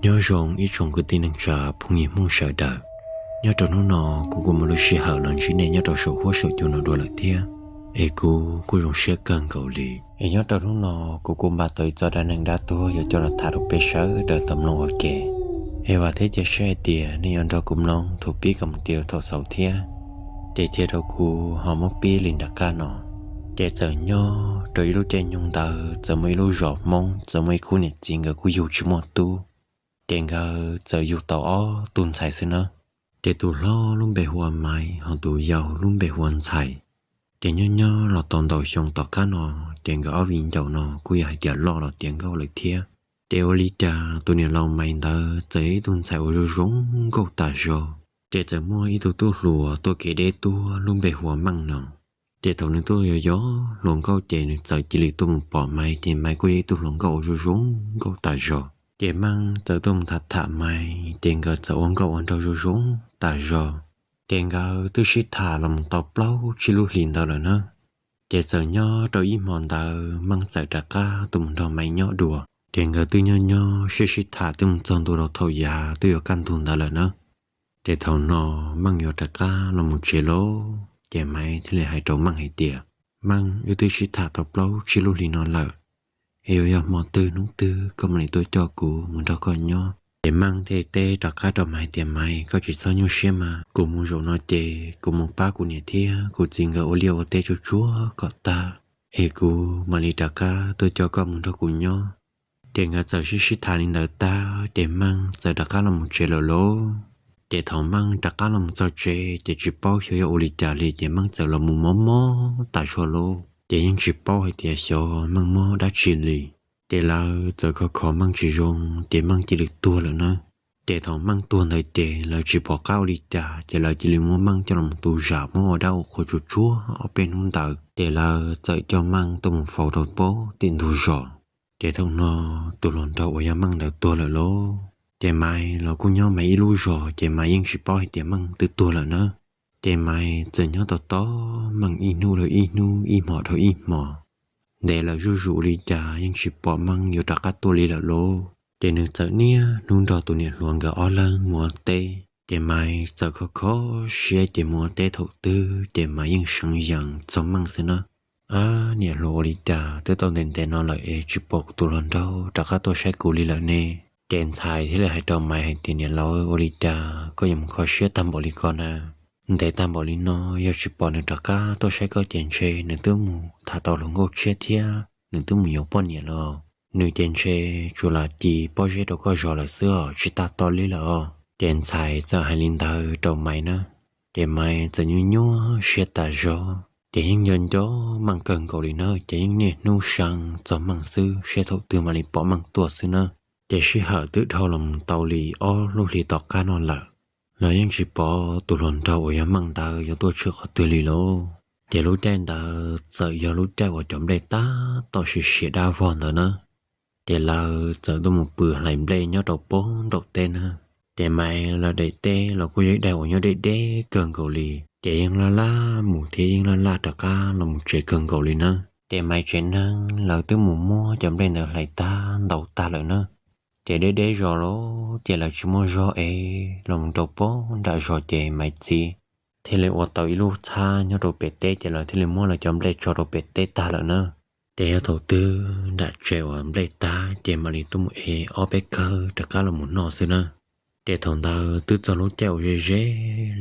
Nyob zoo ib tsoom kwv tij neej tsa phooj ywg Hmoob sawv daws. Nyob rau hnub no kuv kuj muaj lub sij hawm los ntsib nej nyob rau saum huab saum cua no dua lawm thiab, es kuv kuj zoo siab kawg nkaus li. Es nyob rau hnub no kuv kuj npaj tau ib txoj dab neeg dab tuag yuav coj los tham rau peb sawv daws tau mloog ua ke. Es vam thiab cia siab hais tias nej yuav nrog kuv mloog thaum pib kom mus rau thaum xaus thiab. Ces cia rau kuv ho muab pib li nram qab no. Ces txawm nyob rau ib lub caij nyoog ntawd txawm muaj ib lub zos Hmoob txawm muaj ib khub niam txiv nkawd kuj yug tsis muaj tub. Ces nkawd txawm yug tau ob tug ntxhais xwb na. Ces tus hlob lub npe hu ua Maiv, ho tus yau lub npe hu ua Ntxhais. Ces nyob nyob los tau ntau xyoo tom qab no, ces nkawd ob viv ncaus no kuj yog hais tias loj los tiav nkauj lawm thiab. Ces ua li cas tus niam laus Maiv ntawd txawm yog ib tug ntxhais uas zoo zoo nkauj tas zog. Ces txawm muaj ib tug tub hluas tuaj kev deb tuaj lub npe hu ua Meej no. Ces thaum nws tuaj yos yos hluas nkauj ces nws txawm cia li tuaj mus pom Maiv, ces Maiv kuj yog ib tug hluas nkauj uas zoo zoo nkauj tas zog. Ces Meej txawm tuaj mus tham tham Maiv, ces nkawd txawm ua nkauj ua nraug zoo zoo tas zog. Ces nkawd twb sib tham los mus tau plaub tsib lub hlis ntawd lawm na. Ces txawm nyob rau ib hmo ntawd Meej txawm rov qab tuaj mus nrog Maiv nyob dua. Ces nkawd twb nyob nyob sib sib tham twb mus txog ntua rau thaum yav twb yuav kaj ntug ntawd lawm na. Ces thaum no Meej yuav rov qab los mus tsev lauj, ces Maiv thiaj li hais rau Meej hais tias, Meej, wb twb sib tham tau plaub tsib lub hlis no lawm, es yuav yog hmo twg hnub twg koj mam li tuaj coj kuv mus nrog koj nyob. Ces Meej thiaj teb rov qab rau Maiv hais tias, Maiv, koj tsis txhob nyuaj siab mas, kuv mus zaum no ces kuv mus pab kuv niam thiab kuv txiv nkawd ua liaj ua teb tsuag tsuag kom tag, es kuv mam li rov qab tuaj coj koj mus nrog kuv nyob. Ces nkawd txawm sib sib tham li ntawd tag ces Meej txawm rov qab los mus tsev lawm lauj. Ces thaum Meej rov qab los mus txog tsev ces tsis paub xyov yog ua li cas li ces Meej txawm los mus mob mob tas zog lauj. Ces yeej tsis paub hais tias xyov Meej mob dab tsi li. Ces lawv txawm kho kho Meej tsis zoo ces Meej cia li tuag lawm na. Ces thaum Meej tuag ntawd ces lawv tsis pom qab ua li cas ces lawv cia li muab Meej coj los tu zam muab ua dab ua qhua tsuag tsuag ob peb hnub ntawd ces lawv txawm coj Meej tuaj mus faus rau pem tim ntug zos. Ces thaum no tus hluas nraug uas yog Meej ntawd tuag lawm lauj. Ces Maiv los kuj nyob Maiv ib lub zos ces Maiv yeej tsis paub hais tias Meej twb tuag lawm na. Ces Maiv txawm nyob tos tos Meej ib hnub dhau ib hnub, ib hmo dhau ib hmo. Ntev lawm zuj zus ua li cas yeej tsis pom Meej yuav rov qab tuaj li lawm lauj. Ces nws txawm niaj hnub nrog tus niam hluas nkawd ob leeg mus ua teb. Ces Maiv txawm kho kho siab ces mus ua teb thaum twg ces Maiv yeej seev yees txog Meej xwb na. Ab, niam hluas, ua li cas twb tau ntev ntev no lawm es tsis pom kuv tus hluas nraug rov qab tuaj saib kuv li lawm ne? Ces Ntxhais thiaj li hais rau Maiv hais tias, niam laus, ua li cas koj yuav mus kho siab tag npaum li ko na? Ntev tag npaum li no yog tsis pom nws rov qab tuaj saib koj ces ntshe nws twb mus tham tau hluas nkauj tshiab thiab nws twb mus yuav poj niam los. Nws ces ntshe tsuas lam ci pob zeb rau koj zog lawm xwb os, tsis tag to li lawm os. Ces Ntxhais txawm hais li ntawd rau Maiv na. Ces Maiv txawm nyuaj nyuaj siab tas zog, ces yeej nco nco Meej kawg nkaus li na, ces yeej niaj hnub seev txog Meej xwb, saib thaum twg mam li pom Meej tuaj xwb na. Ces sij hawm twb dhau los mus tau li ob lub hlis tom qab no lawm, los yeej tsis pom tus hluas nraug uas yog Meej ntawd yuav tuaj tshwm qhov twg li lauj. Ces lub caij ntawd txawm yog lub caij uas cov nplej tab tom siav siav dab vog ntawd na. Ces lawv txawm tuaj mus pw hlais nplej nyob rau pem nraum teb na. Ces Maiv lawv daim teb los kuj yog ib daim uas nyob deb deb kawg nkaus li, ces yeej laj laj mus thiab yeej laj laj rov qab los mus tsev kawg nkaus li na. Ces Maiv tsev neeg lawv twb mus muab cov nplej ntawd hlais tag ntau tag lawm na. Ces deb deb zos lawm ces lawv tsis muaj zog es los mus rau pem nram zos ces Maiv txiv thiaj li ua tau ib lub txhab nyob rau pem teb ces lawv thiaj li muab lawv cov nplej tso rau pem teb tag lawm na. Ces yog thaum twg nram tsev uas nplej tag ces mam li tuaj mus ev ob peb kawm rov qab los mus noj xwb na. Ces thaum ntawd twb txog lub caij uas ze ze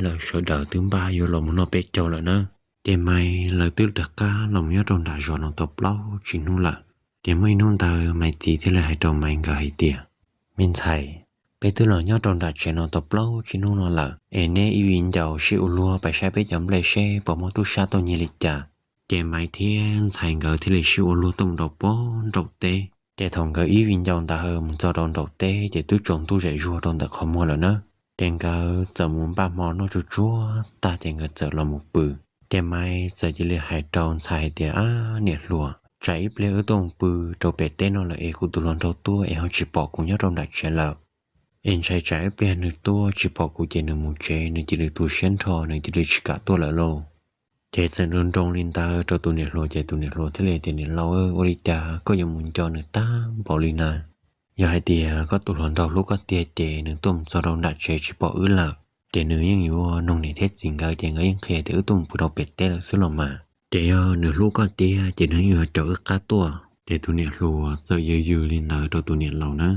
lawm, sawv daws twb npaj yuav los mus noj peb caug lawm na. Ces Maiv lawv twb rov qab los mus nyob rau nram zos no tau plaub tsib hnub lawm. Ces muaj ib hnub ntawd Maiv txiv thiaj li hais rau Maiv nkawd hais tias, me ntxhais, peb twb los nyob rau nram tsev no tau plaub tsib hnub no lawm, es neb ib viv ncaus sib ua luag pais saib peb cov nplej seb puas muaj tub sab tuaj nyiag li cas. Ces Maiv thiab Ntxhais nkawd thiaj li sib ua luag tuaj mus rau pem nraum teb. Ces thaum nkawd ib viv ncaus ntawd mus txog rau nraum teb ces twb tsaus ntuj zem zuag rau ntawm qhov muag lawm na. Ces nkawd txawm mus npaj hmo noj tsuag tsuag tag ces nkawd txawm los mus pw. Ces Maiv txawm cia li hais rau Ntxhais hais tias, ab, niam hluas, tsam ib pliag wb tuaj mus pw rau pem teb no lawm es kuv tus hluas nraug tuaj es ho tsis pom kuv nyob rau nram tsev lawm. Es ntshai tsam ib pliag nws tuaj tsis pom kuv ces nws mus tsev nws cia li tu siab nrho, nws cia li tsis kam tuaj lawm lauj. Ces txawm nroo nroo li ntawd rau tus niam hluas ces tus niam hluas thiaj li tias, niam laus, ua li cas koj yuav mus nco nws tag npaum li na? Yog hais tias koj tus hluas nraug hlub koj tiag ces nws tuaj mus txog rau nram tsev tsis pom wb lawm, ces nws yeej yuav nug niam thiab txiv nkawd ces nkawd yeej qhia tias wb tuaj mus pw rau pem teb lawm xwb los mas. Ces yog nws hlub koj tiag ces nws yeej yuav caum wb qab tuaj. Ces tus niam hluas txawm yws yws li ntawd rau tus niam laus na.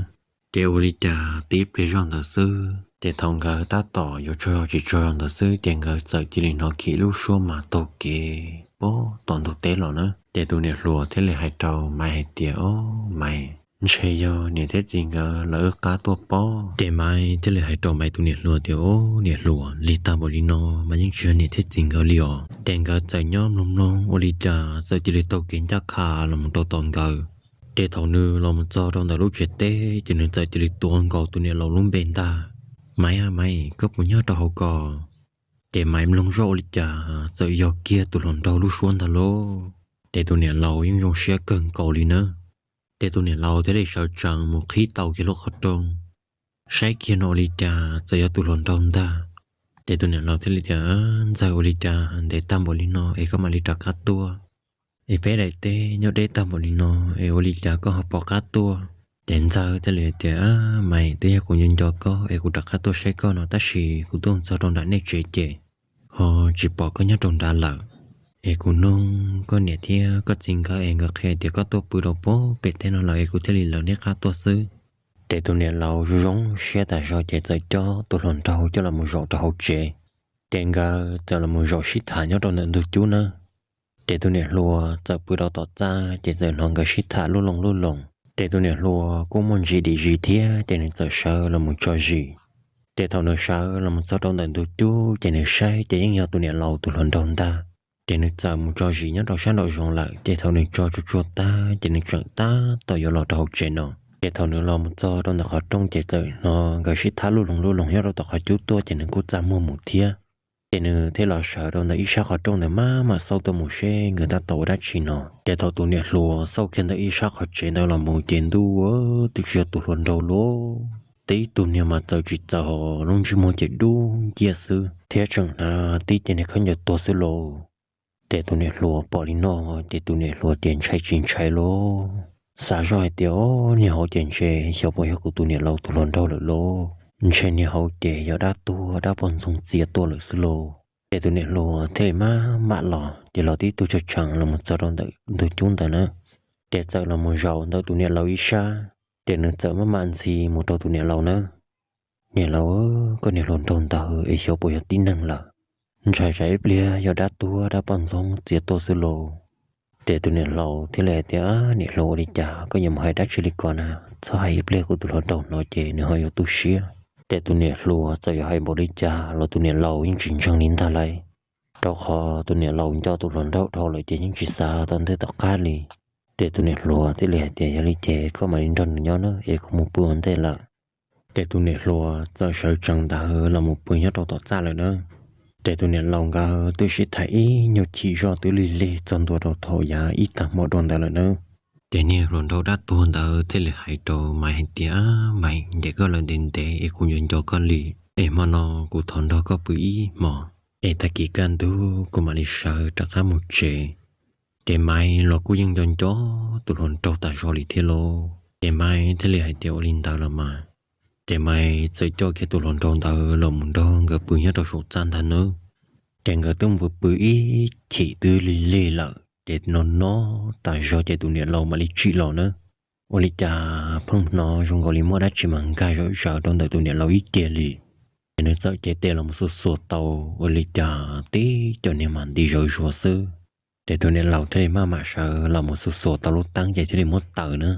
Ces ua li cas tib pliag zoj ntawd xwb ces thaum nkawd tab tom yuav tsaug zog tsis tsaug zog ntawd xwb ces nkawd txawm cia li hnov kiag lub suab mas taug kev puag tom ntug teb los na. Ces tus niam hluas thiaj li hais rau Maiv hais tias, Ob, Maiv, ntshe yog niam thiab txiv nkawd lawv wb qab tuaj pob. Ces Maiv thiaj li hais rau Maiv tus niam hluas tias, Ob, niam hluas, lig tag npaum li no mas yeej tsis yog niam thiab txiv nkawd li os. Ces nkawd txawm nyob mloog mloog ua li cas txawm cia li taug kev ncaj qha los mus rau tom nkawd. Ces thaum nws los mus txog rau ntawm lub tsev teb ces nws txawm cia li tuav nkaus tus niam laus lub npe ntag. Maiv a Maiv, koj puas nyob rau hauv ko? Ces Maiv mloog zoj ua li cas txawm yog kiag tus hluas nraug lub suab ntag lauj. Ces tus niam laus yeej zoo siab kawg nkaus li na. Ces tus niam laus thiaj li sawv tsees mus qhib tau kiag lub qhov rooj, saib kiag no ua li cas txawm yog tus hluas nraug ntag. Ces tus niam laus thiaj li tias, Ntxawg, ua li cas ntev tag npaum li no es koj mam li rov qab tuaj? Es peb daim teb nyob deb tag npaum li no es ua li cas koj ho pom qab tuaj? Ces Ntxawg thiaj li tias, Maiv, twb yog kuv nco nco koj es kuv rov qab tuaj saib koj no tab sis kuv tuaj txog rau nram nej tsev ces ho tsis pom koj nyob rau nrad lawm. Es kuv nug koj niam thiab koj txiv nkawd es nkawd qhia tias koj tuaj pw rau pem teb no lawm es kuv thiaj li lawv nej qab tuaj xwb. Ces tus niam laus zoo zoo siab tas zog ces txawm coj tus hluas nraug coj los mus zaum rau hauv tsev. Ces nkawd txawm los mus zaum sib tham nyob rau ntawm ntug cub na. Ces tus niam hluas txawm pw rau tom txaj ces txawm hnov nkawd sib tham lub loo lub loo. Ces tus niam hluas kuj muaj ntsis dim zis thiab ces nws txawm sawv los mus tso zis. Ces thaum nws sawv los mus txog rau ntawm ntug cub ces nws saib ces yeej yog tus niam laus tus hluas nraug ntag. Ces nws txawm mus tso zis nyob rau sab nraum zoov lawm ces thaum nws tso tsuag tsuag tag ces nws tseem tab tom yuav los rau hauv tsev no. Ces thaum nws los mus txog rau ntawm qhov rooj ces txawm hnov nkawd sib tham lub loo lub loo nyob rau tom qhov cub tuaj ces nws kuj txaj muag mus thiab. Ces nws thiaj los sawv rau ntawm ib sab qhov rooj ntawd maj mam xauj tuaj mus seb nkawd tab tom ua dab tsi no. Ces thaum tus niam hluas xauj kiag ntawm ib sab qhov tsev ntawd los mus ces ntuj, twb tsis yog tus hluas nraug lauj. Tib tug niag mas txawm tsis txawm ho lub ntsej muag ces dub nciab xwb thiab tseem hnav tib ce niag khaub ncaws tuag xwb lauj. Ces tus niam hluas pom li no ces tus niam hluas ces ntshai tsis ntshai lauj. Xav zoj hais tias, Ob, niag hauv ces ntshe xyov puas yog kuv tus niam laus tus hluas nraug lawm lauj. Ntshe niag hauv ces yog dab tuag dab poj ntxoog txiav tuaj lawm xwb lauj. Ces tus niam hluas thiaj li maj mam los ces los tib tug tshee tsheev los mus txog rau ntawm ntug cub ntawd na. Ces txawm los mus zaum ntawm tus niam laus ib sab. Ces nws txawm maj mam ntxhi mus rau tus niam laus na. Niam laus, koj niag hluas nraug ntawd es xyov puas yog tib neeg lawm. Ntshai tsam ib pliag yog dab tuag dab poj ntxoog txiav tuaj xwb lauj. Ces tus niam laus thiaj li hais tias, Niam hluas, ua li cas koj yuav mus hais dab tsi li ko na? Txhob hais, ib pliag kuv tus hluas nraug hnov ces nws ho yuav tu siab. Ces tus niam hluas txawm yuav hais npaum li cas los tus niam laus yeej tsis ntseeg li ntag lauj. Rau qhov tus niam laus nco tus hluas nraug dhau lawm ces yeej tsis xav tom ntej tom qab li. Ces tus niam hluas thiaj li hais tias, Yog li ces koj mam li nrog nws nyob na, es kuv mus pw ua ntej lawm. Ces tus niam hluas txawm sawv tsees ntawd los mus pw nyob rau tom txaj lawm na. Ces tus niam laus nkawd twb sib tham ib nyuag chim zoj twb lig lig txog ntua rau thaum yav ib tag hmo dua ntawd lawm na. Ces niag hluas nraug dab tuag ntawd thiaj li hais rau Maiv hais tias, Maiv, ncaim koj lawm ntev ntev es kuv nco nco koj li, es hmo no kuv thov nrog koj pw ib hmos, es tag kis kaj ntug kuv mam li sawv rov qab mus tsev. Ces Maiv los kuj yeej nco nco tus hluas nraug tas zog li thiab lauj. Ces Maiv thiaj li hais tias, Ua li ntawd los mas. Ces Maiv txawm coj kiag tus hluas nraug ntawd los mus nrog nkawd pw nyob rau saum txaj ntag nawb. Ces nkawd twb mus pw pw ib chim twb lig lig lawm ces no no tas zog ces tus niam laus mam li tsim los na. Ua li cas pheej hnov zoo nkaus li muaj dab tsi mas nkag zom zaws rau ntawm tus niam laus ib ce li. Ces nws txawm cev tes los mus xuas xuas tau, ua li cas tib co niag mas nti zawv zuav xwb. Ces tus niam laus thiaj li maj mam sawv los mus xuas xuas tau lub teeb ces thiaj li muab taws na.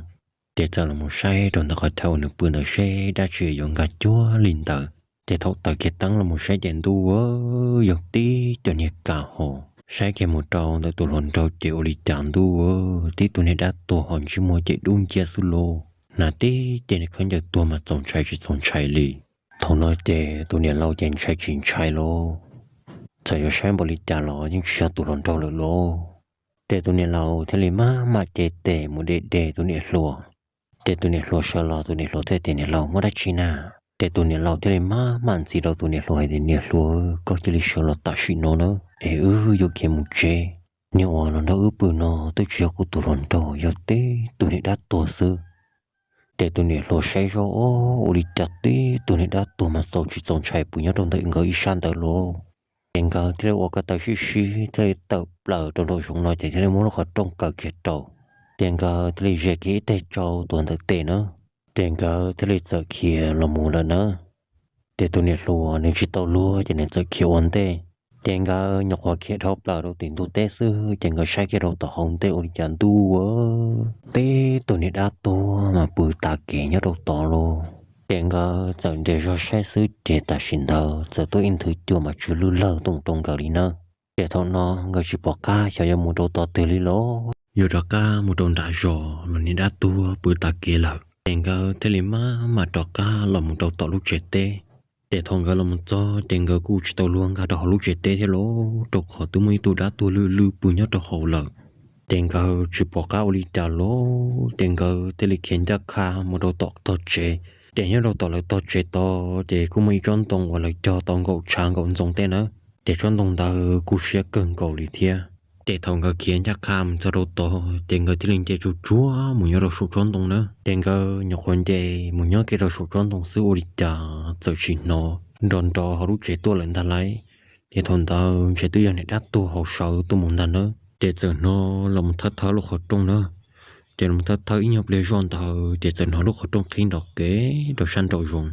Ces txawm los mus saib rau ntawm qhov chaw uas nws pw ntawd seb dab tsi yuav nkag cuag li ntawd. Ces thaum taws kiag teeb los mus saib ces ntuj, yog tib co niag kas hos. Saib kiag mus rau ntawm tus hluas nraug ces ua li cas ntuj, tib tug niag dab tuag hos ntsej muag ces dub nciab xwb lauj. Hnav tib ce niag khaub ncaws tuag mas txaus ntshai tsis txaus ntshai li. Thaum no ces tus niam laus ces ntshai tsis ntshai lauj. Txawm yuav saib npaum li cas los yeej tsis yog tus hluas nraug lawm lauj. Ces tus niam laus thiaj li maj mam cev tes mus de de tus niam hluas. Ces tus niam hluas sawv los tus niam hluas thiaj tias, Niam laus, muaj dab tsi na? Ces tus niam laus thiaj li maj mam ntxhi rau tus niam hluas hais tias, Niam hluas, koj cia li sawv los tam sim no na, es wb yuav khiav mus tsev. Niag uas los nrog wb pw no twb tsis yog kuv tus hluas nraug, yog tib tug niag dab tuag xwb. Ces tus niam hluas saib zoj, ua li cas tib tug niag dab tuag mas txaus tsis txaus ntshai pw nyob rau ntawm nkawd ib sab ntawd lauj. Ces nkawd thiaj li ua ko taw sib sib thiaj li tawm plaws rau nraum zoov no ces thiaj li muab lub qhov rooj kaw kiag rau. Ces nkawd thiaj li ze kiag ib teg tsau tuav ntawm tes na, ces nkawd thiaj li txawm khiav los mus lawm na. Ces tus niam hluas nws tsis tau luag ces nws txawm khiav ua ntej. Ces nkawd nyuam qhuav khiav dhau plaws rau tim ntug teb xwb ces nkawd saib kiag rau tom hauv ntej ua li cas ntuj, tib tug niag dab tuag mas pw tas kev nyob rau tod lauj. Ces nkawd txawm nres zog saib xwb ces tam sim ntawd txawm tuaj ib nthwv cua mas tsw lwj lawg tuaj mus rau nkawd li na. Ces thaum no nkawd tsis pom qab xyov yuav mus rau tod twg li lauj, yuav rov qab mus rau nram zos los niag dab tuag pw tas kev lawm. Ces nkawd thiaj li maj mam rov qab los mus rau tom lub tsev teb. Ces thaum nkawd los mus txog ces nkawd kuj tsis tau luag nkag rau hauv lub tsev teb thiab lauj, rau qhov twb muaj ib tug dab tuag lwj lwj pw nyob rau hauv lawm. Ces nkawd tsis pom qab ua li cas lauj, ces nkawd thiaj li khiav ncaj qha mus rau tom tog tsev. Ces nyob rau tom lawv tog tsev tod ces kuj muaj ib tsob ntoo uas lawv cog tau nkaum tshav nkaum ntxoov tej na, ces tsob ntoo ntawd kuj siab kawg nkaus li thiab. Ces thaum nkawd khiav ncaj qha mus txog rau tod ces nkawd thiaj li nce tsuj tsuag mus nyob rau saum tsob ntoo na. Ces nkawd nyuam qhuav nce mus nyob kiag rau saum tsob ntoo xwb ua li cas txawm sim hnov nrov nrov hauv lub tsev tuaj lawm ntag lauj. Ces thaum ntawd ntshe twb yog niag dab tuag hauv sawv tuaj mus ntag na. Ces txawm hnov los mus thawb thawb lub qhov rooj na. Ces los mus thawb thawb ib nyuag pliag zoj ntawd ces txawm hnov lub qhov rooj qhib nrov qev rau sab nraum zoov.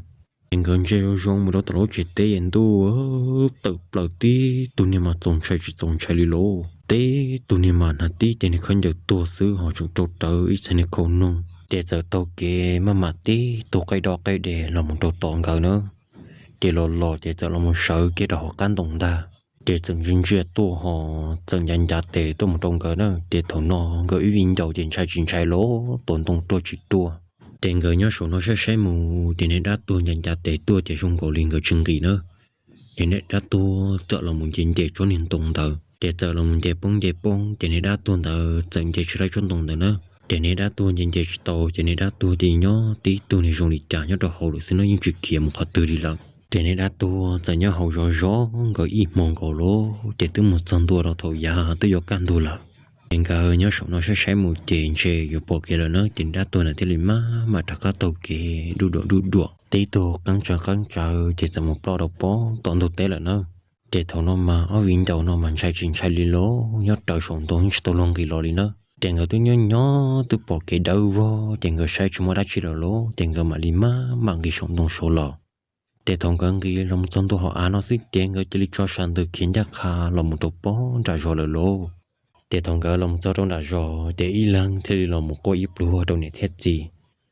Ces nkawd ntsia zoo zoo mus rau tom lub tsev teb es ntuj, tawm plaws tib tug niag mas txaus ntshai tsis txaus ntshai li lauj, tib tug niag mas hnav tib ceg niag khaub ncaws tuag xwb ho tseem rau rawv ib txhais niag khau noog. Ces txawm taug kev maj mam tib tug qaij do qaij de los mus rau tom nkawd na. Ces los los ces txawm los mus sawv kiag rau hauv qab ntoo ntag. Ces txawm ntsia ntsia tuaj ho txawm ncav ncav tes tuaj mus rau nkawd na. Ces thaum no nkawd ib viv ncaus ces ntshai tsis ntshai lauj, tuav ntoo ruaj tsis ruaj. Ces nkawd nyob saum no saib saib mus ces niag dab tuag ncav ncav tes tuaj ces zoo nkaus li nkawd tsis nqis na. Ces niag dab tuag txawm los mus nce nce tsob niag ntoo ntawd, ces txawm los mus nce poob nce poob ces niag dab tuag ntawd txawm nce tsis laib tsob ntoo ntawd na. Ces niag dab tuag nce nce tsis tau ces niag dab tuag ces nyob tib tug niag zoo li cas nyob rau hauv lawm xwb no, yeej tsis khiav mus qhov twg li lawm. Ces niag dab tuag txawm nyob hauv zov zov nkawd ib hmo nkaus lauj, ces twb mus txog ntua rau thaum yav twb yuav kaj ntug lawm. Ces nkawd nyob saum no saib saib mus ces ntshe yuav pom kev lawm na, ces niag dab tuag ntawd thiaj li maj mam rov qab taug kev duj duam duj duam tib tug qeeb tsawv qeeb tsawv ces txawm mus ploj rau pob tom ntug teb lawm na. Ces thaum no mas ob viv ncaus no mas ntshai tsis ntshai li lauj, nyob rawv saum ntoo tsis tau luag nqis los li na. Ces nkawd twb nyob nyob twb pom kev dawb vog ces nkawd saib tsis muaj dab tsi lawm lauj, ces nkawd mam li maj mam nqis saum ntoo saud los. Ces thaum nkawd nqis los mus txog ntua hauv av no xwb ces nkawd cia li tso sas ntws khiav ncaj qha los mus rau pob nram zos lawm lauj. Ces thaum nkawd los mus txog rau nram zos ces ib leeg thiaj li los mus quaj ib pluag rau niam thiab txiv.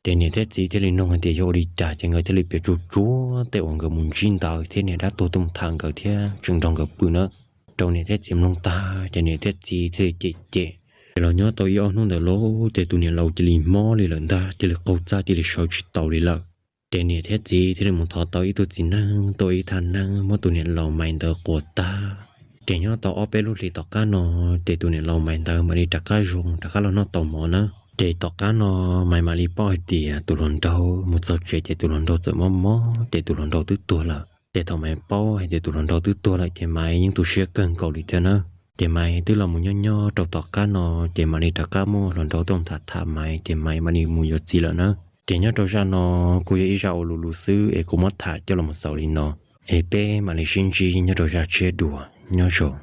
Ces niam thiab txiv thiaj li nug hais tias yog ua li cas ces nkawd thiaj li piav tsuj tsuag tej uas nkawd mus ntsib ntawd thiab niag dab tuag tuaj mus tham nkawd thiab tseem nrog nkawd pw na rau niam thiab txiv mloog tag ces niam thiab txiv thiaj li cem cem. Ces los nyob tau ib ob hnub ntawd lauj ces tus niam laus cia li mob li lawm ntag, cia li qaug txaj cia li sawv tsis taus li lawm. Ces niam thiab txiv thiaj li mus thov tau ib tug txiv neej tuaj ib thaj neeb muab tus niam laus Maiv ntawd quas tag. Ces nyob tau ob peb lub hlis tom qab no, ces tus niam laus Maiv ntawd mam li rov qab zoo rov qab los noj tau mov na. Ces tom qab no Maiv mam li paub hais tias tus hluas nraug mus txog tsev ces tus hluas nraug txawm mob mob ces tus hluas nraug twb tuag lawm. Ces thaum Maiv paub hais tias tus hluas nraug twb tuag lawm ces Maiv yeej tu siab kawg nkaus li thiab na. Ces Maiv twb los mus nyob nyob rau tom qab no, ces mam li rov qab muaj hluas nraug tuaj tham tham Maiv ces Maiv mam li mus yuav txiv lawm na. Ces nyob rau zaj no kuj yog ib zaj ua lus lus xwb es kuv muab tham coj los xaus li no, es peb mam li sib ntsib nyob rau zaj tshiab dua. Nyob zoo.